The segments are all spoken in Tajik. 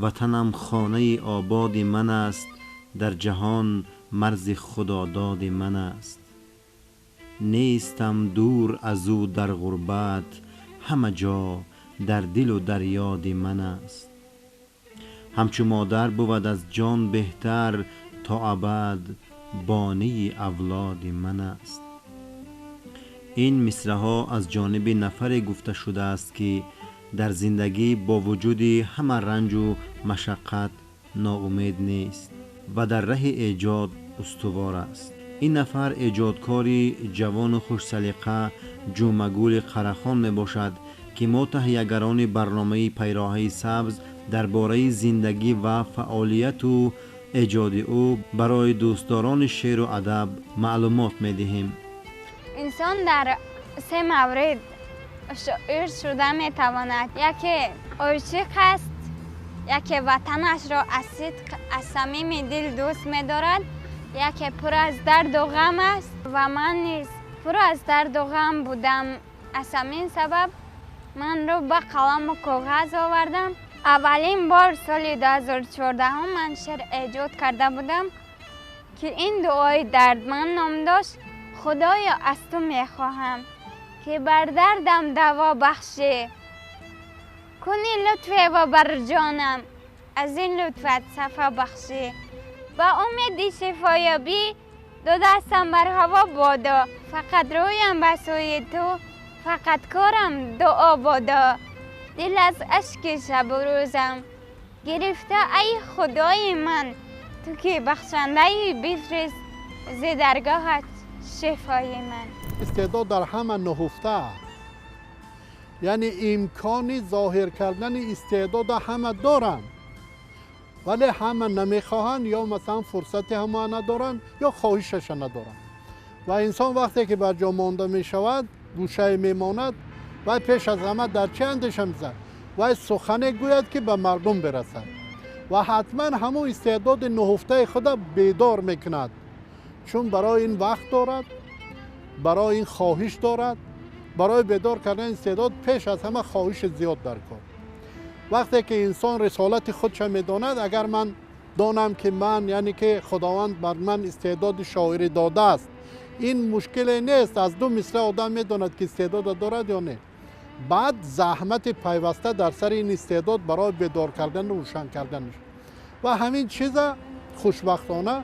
Ватанам хонаи ободи ман аст, дар ҷаҳон марзи худододи ман аст. Нестам дур аз ӯ дар ғурбат, ҳама ҷо дар дилу дар ёди ман аст. Ҳамчу модар бувад аз ҷон беҳтар, то абад бонии авлоди ман аст. Ин мисраҳо аз ҷониби нафаре гуфта шудааст, ки дар зиндагӣ бо вуҷуди ҳама ранҷу машаққат ноумед нест ва дар раҳи эҷод устувор аст. Ин нафар эҷодкори ҷавону хушсалиқа Ҷумъагули Қарахон мебошад, ки мо таҳиягарони барномаи «Пайроҳаи сабз» дар бораи зиндагӣ ва фаъолияту эҷоди ӯ барои дӯстдорони шеъру адаб маълумот медиҳем. Инсон дар се маврид шоир шуда метавонад. Яке ошиқ аст, яке ватанашро аз сидқ, аз самими дил дӯст медорад, яке пур аз дарду ғам аст ва ман низ пур аз дарду ғам будам. Аз ҳамин сабаб манро ба қаламу коғаз овардам. Аввалин бор соли 2014 ман шеър эҷод карда будам, ки ин дуои дардманд ном дошт. Худоё, аз ту мехоҳам, ки бар дардам даво бахшӣ, куни лутфе ва бар ҷонам аз ин лутфат сафо бахшӣ. Ба умеди шифоёбӣ ду дастам бар ҳаво бодо, фақат рӯям ба сӯи ту, фақат корам дуо бодо. Дил аз ашки шабу рӯзам гирифта, ай худои ман, ту ки бахшандаи, бифирист зи даргоҳат шифои ман. Истеъдод дар ҳама нуҳуфта аст, яъне имкони зоҳир кардани истеъдода ҳама доранд, вале ҳама намехоҳанд ё масалан фурсати ҳама надоранд ё хоҳишаша надоранд. Ва инсон вақте ки бар ҷо монда мешавад, гӯшае мемонад, вай пеш аз ҳама дар чӣ андеша мезанад? Вай сухане гӯяд, ки ба мардум бирасад ва ҳатман ҳамон истеъдоди нуҳуфтаи худа бедор мекунад, чун барои ин вақт дорад, барои ин хоҳиш дорад. Барои бедор кардани истеъдод пеш аз ҳама хоҳиши зиёд дар кор. Вақте ки инсон рисолати худша медонад, агар ман донам, ки ман, яъне ки Худованд бар ман истеъдоди шоирӣ додааст, ин мушкиле нест. Аз ду мисра одам медонад, ки истеъдода дорад ё не. Баъд заҳмати пайваста дар сари ин истеъдод барои бедор кардану рӯшан карданаш. Ва ҳамин чиза хушбахтона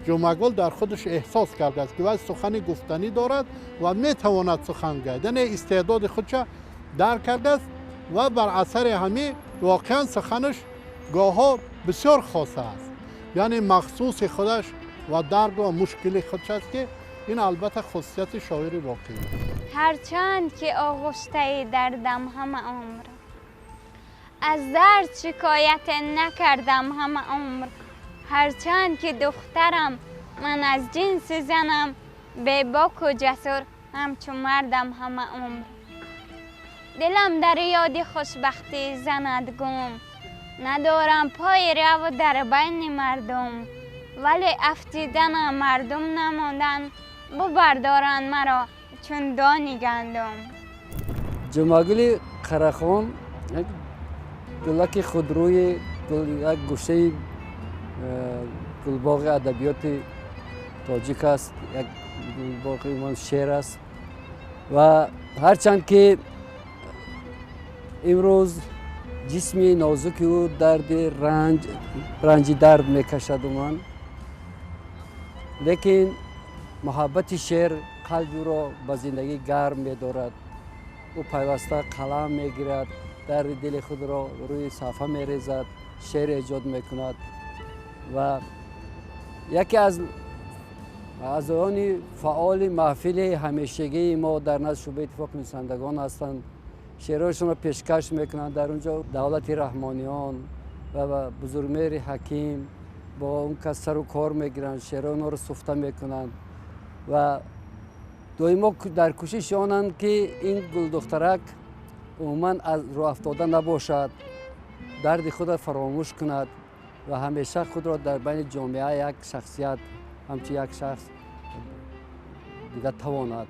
Ҷумъагул дар худаш эҳсос кардааст, ки вай сухани гуфтанӣ дорад ва метавонад сухан гӯяд, яъне истеъдоди худша дарк кардааст ва бар асари ҳамин воқеан суханаш гоҳҳо бисёр хоса аст, яъне махсуси худаш ва дарду ва мушкили худш аст, ки ин албатта хусусияти шоири воқеӣ. Ҳарчанд ки оғуштаи дардам ҳама умр, аз дард шикояте накардам ҳама умр. Ҳарчанд ки духтарам ман аз ҷинси занам, бебоку ҷасур ҳамчу мардам ҳама умр. Дилам дар ёди хушбахтӣ занад гум, надорам пои раву дар байни мардум, вале афтиданам мардум намондан, бубардоранд маро чун дони гандум. Ҷумъагули Қарахон як гулаки худрӯи, як гӯшаи гулбоғи адабиёти тоҷик аст, як гулбоғи ман шеър аст. Ва ҳарчанд ки имрӯз ҷисми нозуки ӯ дарди ранҷ, ранҷи дард мекашаду ман, лекин муҳаббати шеър қалби ӯро ба зиндагӣ гарм медорад. Ӯ пайваста қалам мегирад, дарди дили худро рӯи сафҳа мерезад, шеър эҷод мекунад. Ва яке аз аъзоёни фаъоли маҳфили ҳамешагии мо дар назди шӯъбаи иттифоқи нависандагон ҳастанд. Шеърҳояшонро пешкаш мекунанд. Дар он ҷо Давлати Раҳмониён ва Бузургмеҳри Ҳаким бо он кас сару кор мегиранд, шеърҳои онҳоро суфта мекунанд ва доимо дар кӯшиши онанд, ки ин гулдухтарак умуман аз рӯҳафтода набошад, дарди худро фаромӯш кунад ва ҳамеша худро дар байни ҷомеа як шахсият, ҳамчун як шахс дида тавонад.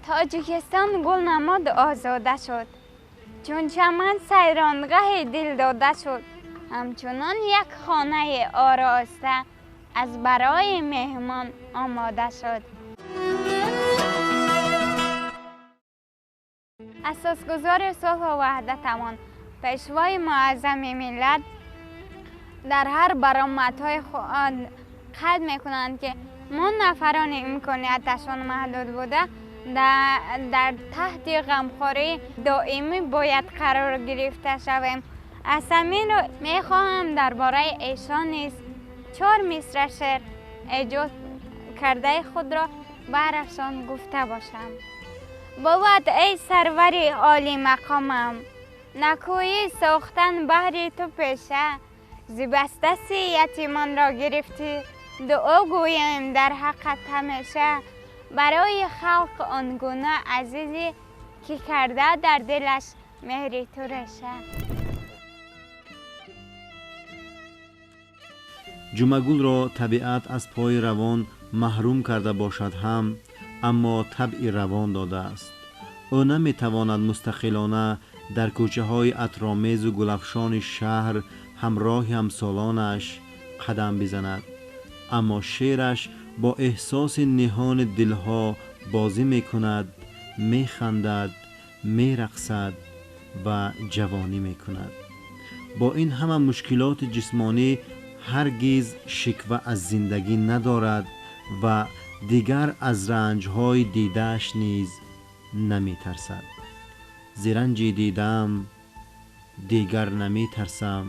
Тоҷикистон гулнамоду озода шуд, чун чаман сайронгаҳи дил дода шуд. Ҳамчунон як хонаи ороста аз барои меҳмон омода шуд. Асосгузори сулҳу ваҳдатамон, пешвои муаззами миллат дар ҳар баромадҳои худ қайд мекунанд, ки мо нафарони имконияташон маҳдуд буда дар таҳти ғамхории доимӣ бояд қарор гирифта шавем. Аз ҳамин рӯ мехоҳам дар бораи эшон низ 4 мисра шеър эҷод кардаи худро барашон гуфта бошам. Бовад эй сарвари олимақомам, накӯӣ сохтан баҳри ту пеша, зи бастаси ятимонро гирифтӣ, дуо гӯем дар ҳаққат ҳамеша. Барои халқ он гуна азизӣ, ки карда дар дилаш меҳри ту реша. Ҷумъагулро табиат аз пои равон маҳрум карда бошад ҳам, аммо табъи равон додааст. Ӯ наметавонад мустақилона дар кӯчаҳои атромезу гулафшони шаҳр ҳамроҳи ҳамсолонаш қадам бизанад, аммо шеъраш бо эҳсоси ниҳони дилҳо бозӣ мекунад, механдад, мерақсад ва ҷавонӣ мекунад. Бо ин ҳама мушкилоти ҷисмонӣ ҳаргиз шиква аз зиндагӣ надорад ва дигар аз ранҷҳои дидааш низ наметарсад. Зи ранҷи дидаам дигар наметарсам,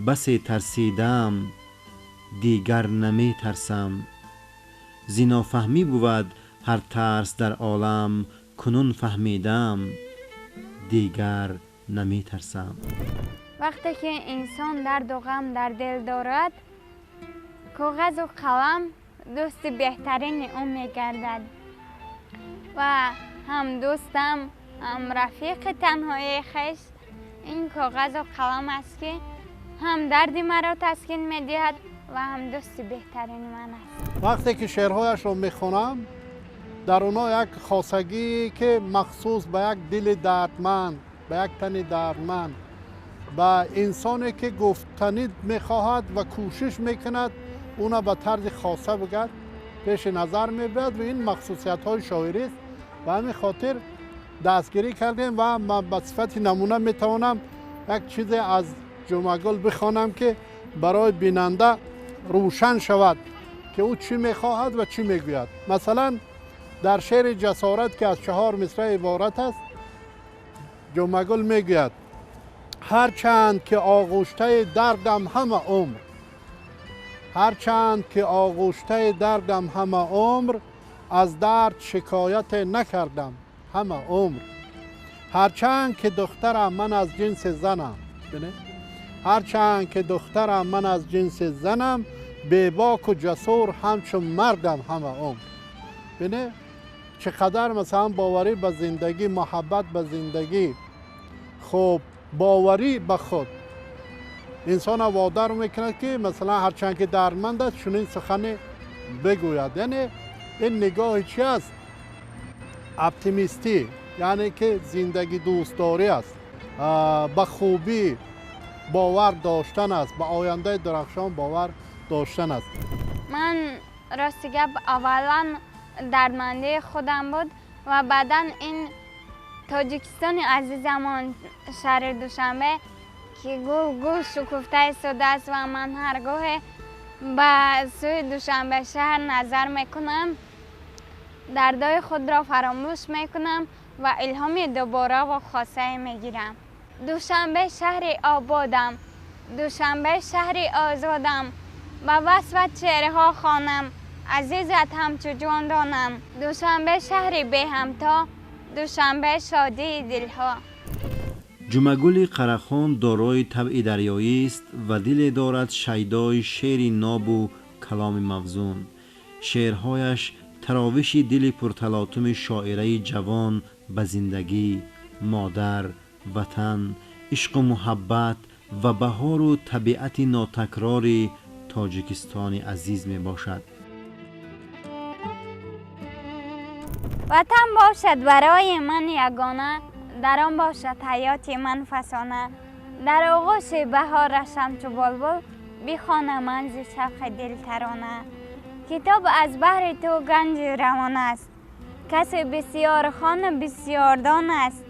басе тарсидаам дигар наметарсам. Зи нофаҳмӣ бувад ҳар тарс дар олам, кунун фаҳмидаам дигар наметарсам. Вақте ки инсон дарду ғам дар дил дорад, коғазу қалам дӯсти беҳтарини ӯ мегардад ва ҳам дӯстам, ҳам рафиқи танҳоии хеш ин коғазу қалам аст, ки ҳам дарди маро таскин медиҳад ва ҳам дӯсти беҳтарини ман аст. Вақте ки шеърҳояшро мехонам, дар онҳо як хосагие ки махсус ба як дили дардманд, ба як тани дардманд, ба инсоне ки гуфтанӣ мехоҳад ва кӯшиш мекунад уна ба тарзи хоса бигӯяд, пеши назар мебиёд ва ин махсусиятҳои шоирист. Ба ҳамин хотир дастгирӣ кардем ва ман ба сифати намуна метавонам як чизе аз Ҷумъагул бихонам, ки барои бинанда рӯшан шавад, ки ӯ чӣ мехоҳад ва чӣ мегӯяд. Масалан, дар шеъри ҷасорат, ки аз 4 мисра иборат аст, Ҷумъагул мегӯяд: ҳарчанд ки оғӯштаи дардам ҳама умр, ҳарчанд ки оғӯштаи дардам ҳама умр, аз дард шикояте накардам ҳама умр. Ҳарчанд ки духтарам ман аз ҷинси занам, ҳарчанд ки духтарам ман аз ҷинси занам, бебоку ҷасур ҳамчун мардам ҳама умр. Бине чӣ қадар масалан боварӣ ба зиндагӣ, муҳаббат ба зиндагӣ, хуб боварӣ ба худ инсонро водор мекунад, ки масалан ҳарчанд ки дардманд аст, чунин сухане бигӯяд. Яъне ин нигоҳи чи аст? Оптимистӣ, яъне ки зиндагидӯстдорӣ аст, ба хубӣ бовар доштан аст, ба ояндаи дурахшон бовар доштан аст. Ман рости гап аввалан дардмандии худам буд ва баъдан ин Тоҷикистони азизамон, шаҳри Душанбе, ки гул гул шукуфта истодааст ва ман ҳар гоҳе ба сӯи Душанбе шаҳр назар мекунам, дардои худро фаромӯш мекунам ва илҳоми дубора ва хосае мегирам. Душанбе шаҳри ободам, Душанбе шаҳри озодам, ба васфат шеърҳо хонам, азизат ҳамчу ҷон донам. Душанбе шаҳри беҳамто, Душанбе шодии дилҳо. Ҷумъагули Қарахон дорои табъи дарёист ва диле дорад шайдои шеъри нобу каломи мавзун. Шеърҳояш таровиши дили пурталотуми шоираи ҷавон ба зиндагӣ, модар, ватан, ишқу муҳаббат ва баҳору табиати нотакрори Тоҷикистони азиз мебошад. Ватан бошад барои ман ягона, дар он бошад ҳаёти ман фасона. Дар оғӯши баҳорашам чу булбул, бихонам ман зи шавқи дил тарона. Китоб аз баҳри ту ганҷи равон аст, касе бисёр хон бисёр дон аст.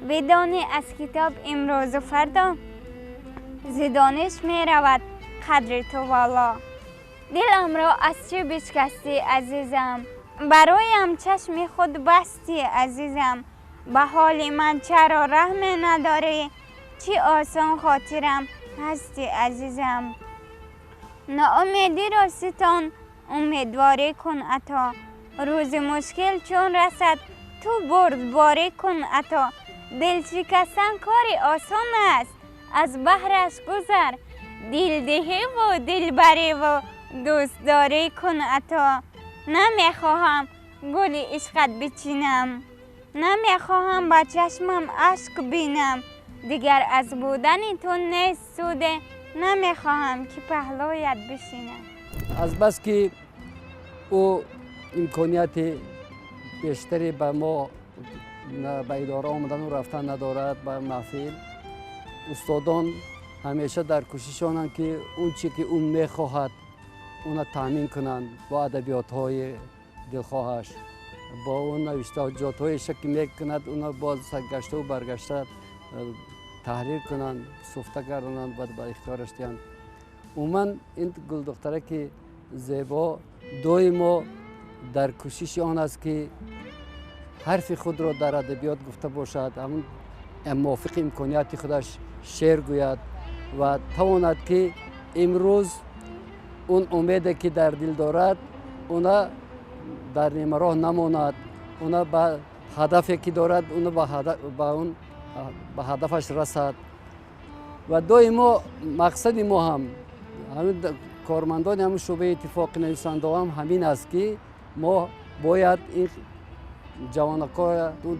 Бидонӣ аз китоб имрӯзу фардо, зи дониш меравад қадри ту воло. Диламро аз чӣ бишкастӣ азизам, бароям чашми худ бастӣ азизам. Ба ҳоли ман чаро раҳме надорӣ, чӣ осон хотирам ҳастӣ азизам. Ноумедиро ситон, умедворӣ кун ато, рӯзи мушкил чун расад ту бурдборӣ кун ато. Дил шикастан кори осон аст, аз баҳраш гузар, дилдиҳиву дилбариву дӯстдорӣ кун ато. Намехоҳам гули ишқат бичинам, намехоҳам ба чашмам ашк бинам. Дигар аз будани ту нест суде, намехоҳам ки паҳлӯят бишинам. Азбаски ӯ имконияти бештаре ба мо ба идора омадану рафтан надорад, ба маҳфил, устодон ҳамеша дар кӯшишонанд ки он чӣ ки ӯ мехоҳад ӯна таъмин кунанд бо адабиётҳои дилхоҳаш, бо он навиштаҷотҳоеша ки мекунад ӯна боз гаштаву баргашта таҳрир кунанд, суфта гардонанд ва ба ихтиёраш диҳанд. Умуман ин гулдухтараки зебо доимо дар кӯшиши он аст ки ҳарфи худро дар адабиёт гуфта бошад, ҳамун мувофиқи имконияти худаш шеър гӯяд ва тавонад ки имрӯз он умеде ки дар дил дорад она дар нимароҳ намонад, она ба ҳадафе ки дорад она ба ҳадафаш расад. Ва доимо мақсади мо ҳам ҳамин кормандони ҳамин шӯъбаи иттифоқи нависандаҳо ҳам ҳамин аст ки мо бояд ин ҷавонакҳо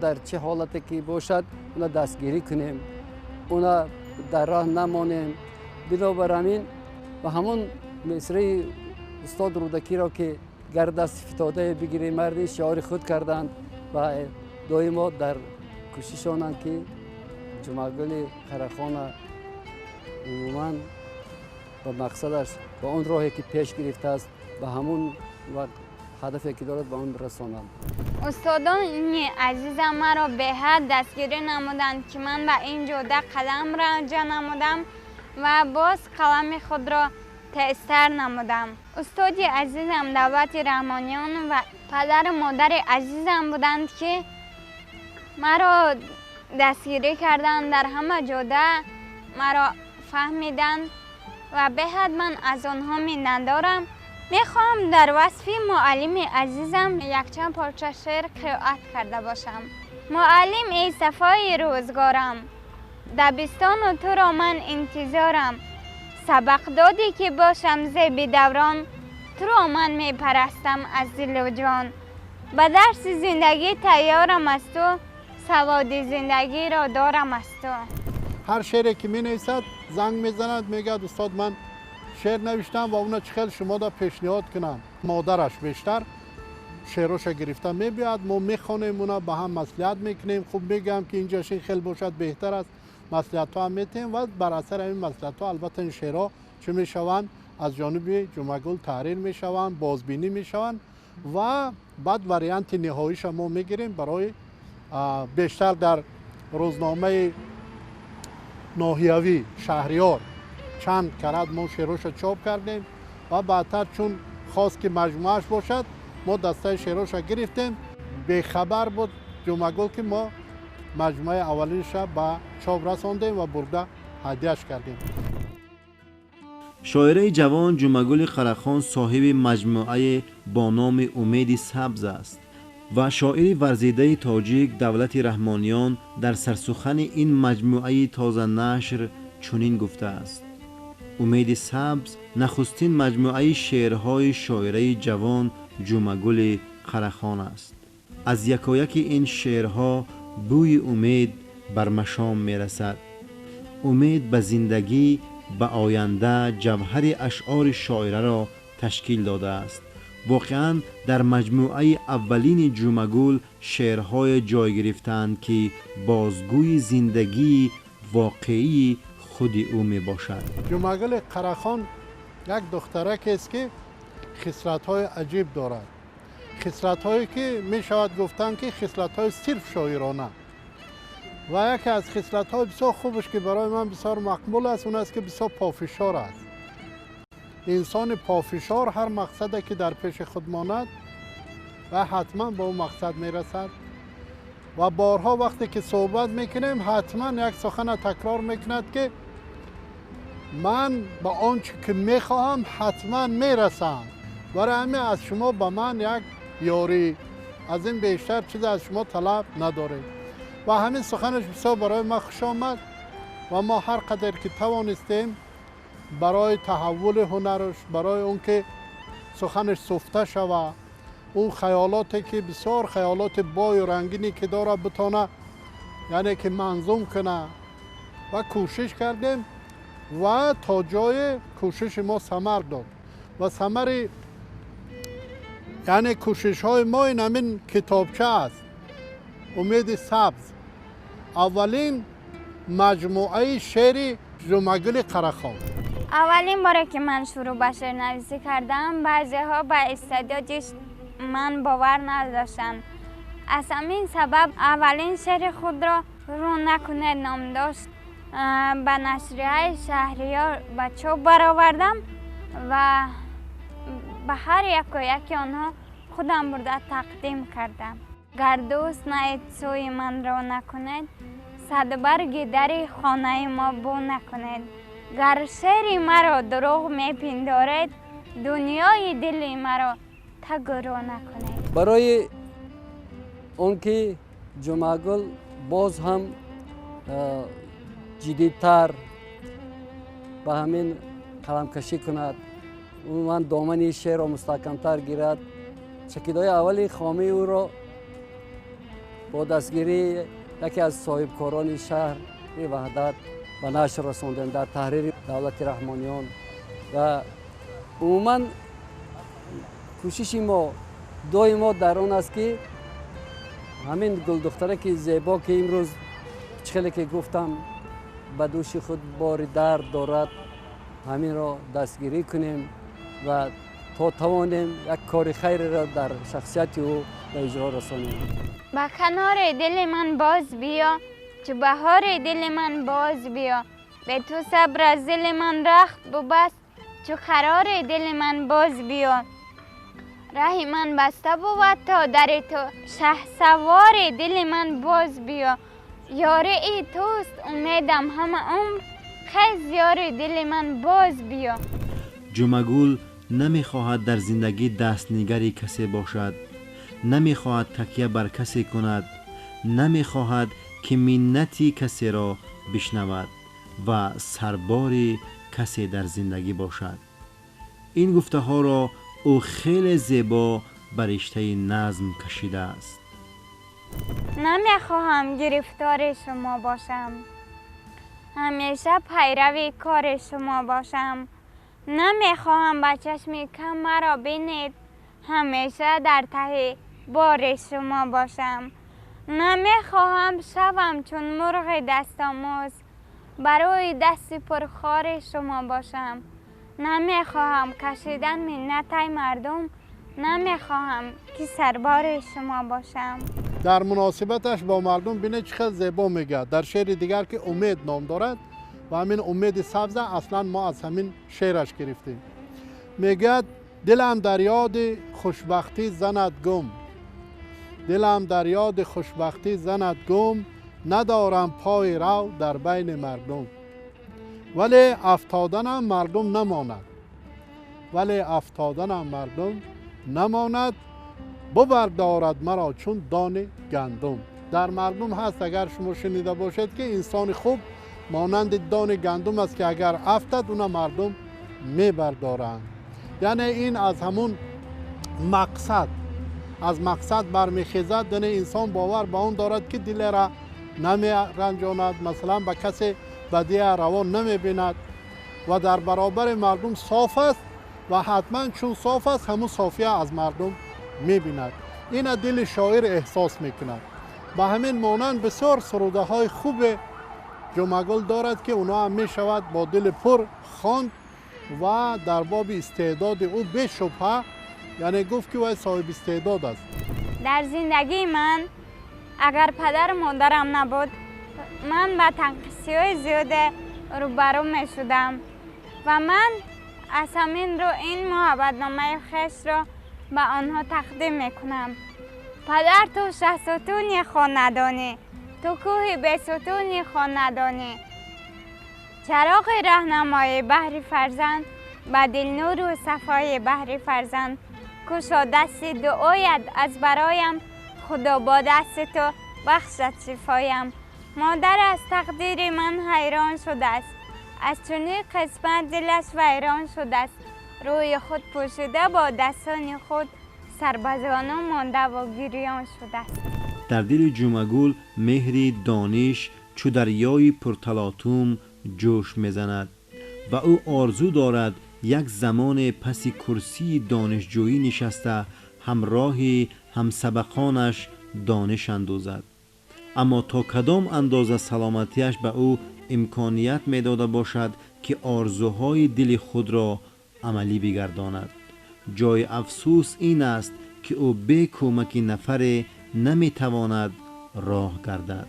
дар чӣ ҳолате ки бошад она дастгирӣ кунем, она дар роҳ намонем. Бинобар ҳамин ба ҳамон мисраи устод Рӯдакиро ки гар даст фитодае бигирӣ марди шиори худ карданд ва доимо дар кӯшишонанд ки Ҷумъагули Қарахона умуман ба мақсадаш, ба он роҳе ки пеш гирифтааст, ба ҳамон ҳадафе ки дорад ба он расонанд. Устодони азизам маро беҳад дастгирӣ намуданд ки ман ба ин ҷода қадам ранҷа намудам ва боз қалами худро тезтар намудам. Устоди азизам Давлати Раҳмониён ва падару модари азизам буданд ки маро дастгирӣ карданд, дар ҳама ҷода маро фаҳмиданд ва беҳад ман аз онҳо миннатдорам. Мехоҳам дар васфи муаллими азизам якчанд порча шеър қироат карда бошам. Муаллим эй сафои рӯзгорам, дабистону туро ман интизорам. Сабақ додӣ ки бошам зеби даврон, туро ман мепарастам аз дилу ҷон. Ба дарси зиндагӣ тайёрам аз ту, саводи зиндагиро дорам аз ту. Ҳар шеъре ки менависад занг мезанад, мегӯяд устод ман шеър навиштам ва уна чӣ хел шумода пешниҳод кунам. Модараш бештар шеъроша гирифта мебиёяд, мо мехонем уна, ба ҳам маслиҳат мекунем. Хуб мегӯям ки инҷаш ин хел бошад беҳтар аст, маслиҳатҳо ҳам метиҳем ва бар асари ҳамин маслиҳатҳо албатта ин шеърҳо чӣ мешаванд, аз ҷониби Ҷумъагул таҳрир мешаванд, бозбинӣ мешаванд ва баъд варианти ниҳоиша мо мегирем барои бештар дар рӯзномаи ноҳиявӣ Шаҳриёр чанд карат мо шеъроша чоп кардем ва баъдтар чун хост ки маҷмӯааш бошад мо дастаи шеъроша гирифтем. Бехабар буд Ҷумъагул ки мо маҷмӯаи аввалинша ба чоп расондем ва бурда ҳадияш кардем. Шоираи ҷавон Ҷумъагули Қарахон соҳиби маҷмӯае бо номи Умеди сабз аст ва шоири варзидаи тоҷик Давлати Раҳмониён дар сарсухани ин маҷмӯаи тозанашр чунин гуфтааст: Умеди сабз нахустин маҷмӯаи шеърҳои шоираи ҷавон Ҷумъагули Қарахон аст. Аз якояки ин шеърҳо бӯи умед бар машом мерасад. Умед ба зиндагӣ, ба оянда ҷавҳари ашъори шоираро ташкил додааст. Воқеан дар маҷмӯаи аввалини Ҷумъагул шеърҳое ҷой гирифтаанд ки бозгӯи зиндагии воқеии худи ӯ мебошад. Ҷумъагули Қарахон як духтаракест, ки хислатҳои аҷиб дорад, хислатҳое ки мешавад гуфтан, ки хислатҳои сирф шоирона. Ва яке аз хислатҳои бисёр хубаш, ки барои ман бисёр мақбул аст, он аст, ки бисёр пофишор аст. Инсони пофишор ҳар мақсаде ки дар пеши худ монад ва ҳатман ба он мақсад мерасад. Ва борҳо вақте ки суҳбат мекунем, ҳатман як сухана такрор мекунад, ки ман ба он чӣ ки мехоҳам, ҳатман мерасам. Барои ҳамин аз шумо ба ман як ёрӣ, аз ин бештар чизе аз шумо талаб надорем. Ва ҳамин суханаш бисёр барои ман хуш омад ва мо ҳар қадар ки тавонистем барои таҳаввули ҳунараш, барои он ки суханаш суфта шава, он хаёлоте ки бисёр хаёлоти бою рангине ки дорад, битона яъне ки манзум куна ва кӯшиш кардем ва то ҷое кӯшиши мо самар дод. Ва самари яъне кӯшишҳои мо ин ҳамин китобча аст, «Умеди сабз», аввалин маҷмӯаи шеъри Ҷумъагули Қарахон. Аввалин боре ки ман шурӯъ ба шеърнависӣ кардам, баъзеҳо ба истеъдоди ман бовар надоштанд. Аз ҳамин сабаб аввалин шеъри худро, «Рӯ накунед» ном дошт, ба нашрияи «Шаҳриёр» ба чоп баровардам ва ба ҳар яку яки онҳо худам бурда тақдим кардам. Гар дӯст наед, сӯи ман рӯ накунед, садбарги дари хонаи мо бӯ накунед. Гар шеъри маро дурӯғ мепиндоред, дунёи дили маро тагу рӯ накунед. Барои он ки Ҷумъагул боз ҳам ҷиддитар ба ҳамин қаламкашӣ кунад, умуман домани шеърро мустаҳкамтар гирад, чакидаҳои аввали хомии ӯро бо дастгирии яке аз соҳибкорони шаҳри Ваҳдат ба нашр расондем дар таҳрири Давлати Раҳмониён. Ва умуман кӯшиши мо доимо дар он аст, ки ҳамин гулдухтараки зебо, ки имрӯз чӣ хеле ки гуфтам, ба дӯши худ бори дард дорад, ҳаминро дастгирӣ кунем ва то тавонем як кори хайреро дар шахсияти ӯ ба иҷро расонем. Ба канори дили ман боз биё, чу баҳори дили ман боз биё. Бе ту сабр аз дили ман рахт бубаст, чу қарори дили ман боз биё. Раҳи ман баста бувад то дари ту, шаҳсавори дили ман боз биё. Ёрии туст умедам ҳама умр, хез, ёри дили ман боз биё. Ҷумъагул намехоҳад дар зиндагӣ дастнигари касе бошад, намехоҳад такя бар касе кунад, намехоҳад ки миннати касеро бишнавад ва сарбори касе дар зиндагӣ бошад. Ин гуфтаҳоро ӯ хеле зебо ба риштаи назм кашидааст. Намехоҳам гирифтори шумо бошам, ҳамеша пайрави кори шумо бошам. Намехоҳам ба чашми кам маро бинед, ҳамеша дар таҳи бори шумо бошам. Намехоҳам шавам чун мурғи дастомӯз, барои дасти пурхори шумо бошам. Намехоҳам кашидан миннатай мардум, намехоҳам ки сарбори шумо бошам. Дар муносибаташ бо мардум бинед, чӣ хел зебо мегӯяд дар шеъри дигар, ки «Умед» ном дорад. Ва ҳамин «Умеди сабза» аслан мо аз ҳамин шеъраш гирифтем. Мегӯяд: дилам дар ёди хушбахтӣ занад гум, дилам дар ёди хушбахтӣ занад гум, надорам пои рав дар байни мардум. Вале афтоданам мардум намонад, вале афтоданам мардум намонад, бубардорад маро чун дони гандум. Дар мардум ҳаст, агар шумо шунида бошед, ки инсони хуб монанди дони гандум аст, ки агар афтад, уна мардум мебардоранд. Яъне ин аз ҳамун мақсад, аз мақсад бармехезад. Яъне инсон бовар ба он дорад, ки дилера намеранҷонад, масалан, ба касе бадия равон намебинад ва дар баробари мардум соф аст ва ҳатман чун соф аст, ҳамун софия аз мардум мебинад. Ина дили шоир эҳсос мекунад. Ба ҳамин монанд бисёр сурудаҳои хубе Ҷумъагул дорад, ки онҳо ҳам мешавад бо дили пур хонд ва дар боби истеъдоди ӯ бешубҳа, яъне гуфт ки вай соҳиби истеъдод аст. Дар зиндагии ман агар падару модарам набуд, ман ба танқисиҳои зиёде рӯбарӯ мешудам ва ман аз ҳамин рӯ ин муҳаббатномаи хешро ба онҳо тақдим мекунам. Падар, ту шаҳсутуни хонадонӣ, ту кӯҳи бесутуни хонадонӣ, чароғи роҳнамои баҳри фарзанд, ба дилнуру сафои баҳри фарзанд. Кушо дасти дуоят аз бароям, Худо бо дасти ту бахшад шифоям. Модар аз тақдири ман ҳайрон шудааст, аз чунин қисмат дилаш вайрон шудааст. Рӯи худ пӯшида бо дастони худ, сарбазону мондаву гирён шудааст. Дар дили Ҷумъагул меҳри дониш чу дарёи пурталотум ҷӯш мезанад ва ӯ орзу дорад як замоне паси курсии донишҷӯӣ нишаста ҳамроҳи ҳамсабақонаш дониш андозад. Аммо то кадом андоза саломатиаш ба ӯ имконият медода бошад, ки орзуҳои дили худро амалӣ бигардонад. Ҷои афсӯс ин аст, ки ӯ бе кӯмаки нафаре наметавонад роҳ гардад.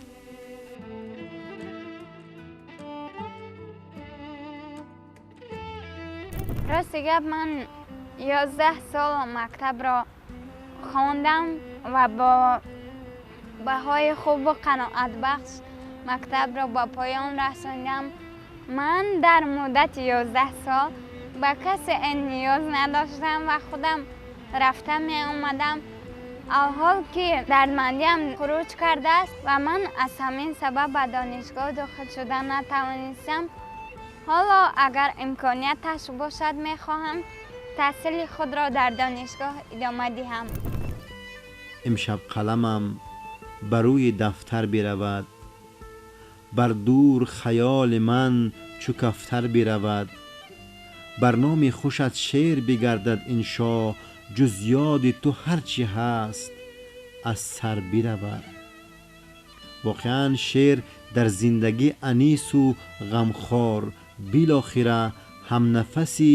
Рости гап, ман 11 сол мактабро хондам ва бо баҳои хубу қаноатбахш мактабро ба поён расондам. Ман дар муддати 11 сол ба касе ниёз надоштам ва худам рафта меомадам. Алҳол ки дардмандиам хуруҷ кардааст ва ман аз ҳамин сабаб ба донишгоҳ дохил шуда натавонистам. Ҳоло агар имконияташ бошад, мехоҳам таҳсили худро дар донишгоҳ идома диҳам. Имшаб қаламам ба рӯи дафтар биравад, бар дур хаёли ман чу кафтар биравад. Бар номи хушат шеър бигардад иншо, ҷуз ёди ту ҳар чӣ ҳаст аз сар биравад. Воқеан шеър дар зиндагӣ анису ғамхор, билохира ҳамнафаси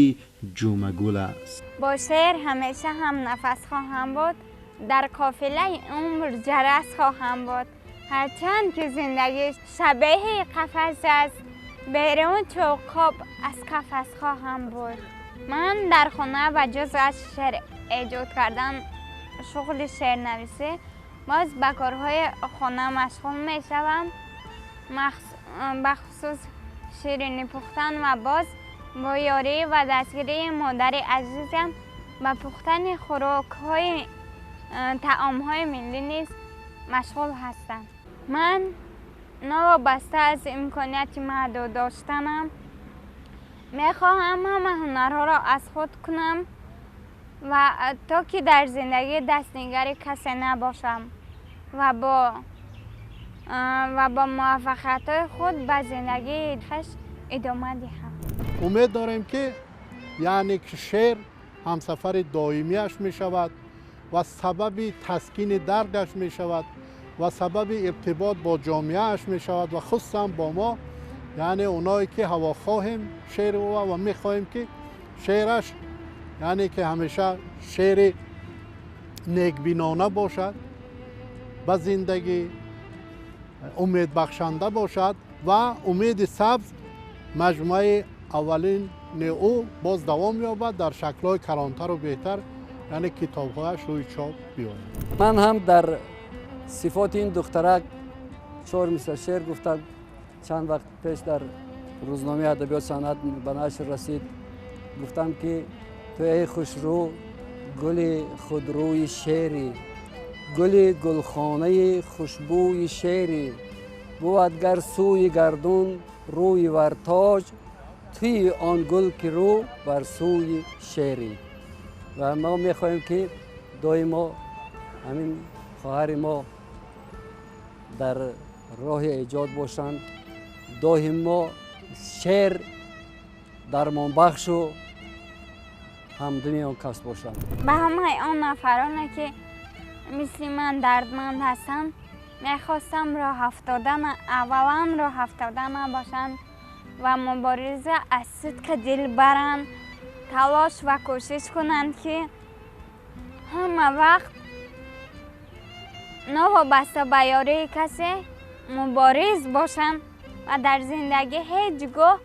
Ҷумъагул аст. Бо шеър ҳамеша ҳамнафас хоҳам буд, дар қофилаи умр ҷарас хоҳам буд. Ҳарчанд ки зиндагӣ шабеҳи қафас аст, берун чу қоб аз қафас хоҳам буд. Ман дар хона ва ҷуз аз шеър эҷод кардан, шуғли шеърнависӣ, боз ба корҳои хона машғул мешавам, бахусус ширинӣ пухтан ва боз бо ёрӣ ва дастгирии модари азизам ба пухтани хӯрокҳои таомҳои миллӣ низ машғул ҳастам. Ман новобаста аз имконияти маҳдуд доштанам мехоҳам ҳама ҳунарҳоро аз худ кунам ва то ки дар зиндагӣ дастнигари касе набошам ва бо муваффақиятҳои худ ба зиндагии хеш идома диҳам. Умед дорем, ки яъне ки шеър ҳамсафари доимиаш мешавад ва сабаби таскини дардаш мешавад ва сабаби иртибот бо ҷомеааш мешавад ва хусусан бо мо, яъне оное ки ҳавохоҳем шеъри ӯ ва мехоҳем, ки шеъраш яъне ки ҳамеша шеъри некбинона бошад, ба зиндагӣ умедбахшанда бошад ва умеди сабз маҷмӯаи аввалини ӯ боз давом ёбад дар шаклҳои калонтару беҳтар, яъне китобҳояш рӯи чоп биёяд. Ман ҳам дар сифоти ин духтарак 4 мисра шеър гуфтам. Чанд вақт пеш дар рӯзномаи адабиёт санъат ба нашр расид. Гуфтам, ки ту эй хушрӯ, гули худрӯи шеърӣ, гули гулхонаи хушбӯи шеърӣ, бувад гар сӯи гардун рӯи вартоҷ, туи он гул ки рӯ бар сӯи шеърӣ. Ва мо мехоҳем, ки доимо ҳамин хоҳари мо дар роҳи эҷод бошанд, доимо шеър дармонбахшу ҳамдами он кас бошанд. Ба ҳамаи он нафароне, ки мисли ман дардманд ҳастанд, Мехостам роҳафтода аввалан роҳафтода набошанд ва мубориза аз сидқи дил баранд, талош ва кӯшиш кунанд, ки ҳама вақт новобаста ба ёрии касе мубориз бошанд ва дар зиндагӣ ҳеҷ гоҳ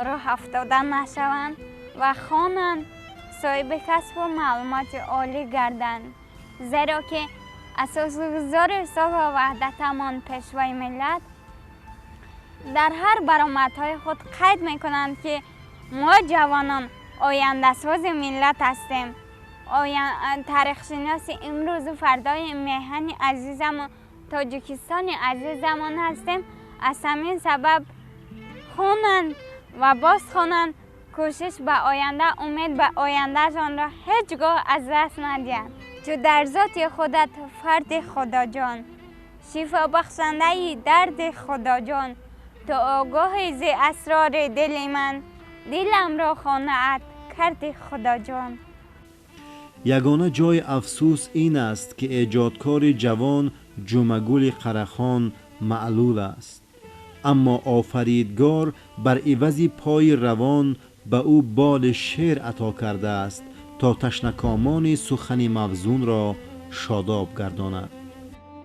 роҳафтода нашаванд ва хонанд, соҳиби касбу маълумоти олӣ гарданд. Зеро ки асосгузори сулҳу ваҳдатамон, Пешвои миллат, дар ҳар баромадҳои худ қайд мекунанд, ки мо ҷавонон ояндасози миллат ҳастем, таърихшиноси имрӯзу фардои меҳани азизамон, Тоҷикистони азизамон ҳастем. Аз ҳамин сабаб хонанд ва боз хонанд, кӯшиш ба оянда, умед ба ояндаашонро ҳеҷ гоҳ аз даст надиҳанд. Чу дар зоти худат фарди Худоҷон, шифобахшандаи дарди Худоҷон, ту огоҳи зи асрори дили ман, диламро хонаат карди Худоҷон. Ягона ҷои афсӯс ин аст, ки эҷодкори ҷавон Ҷумъагули Қарахон маълул аст, аммо Офаридгор бар ивази пои равон ба ӯ боли шеър ато кардааст, то ташнакомони сухани мавзунро шодоб гардонад.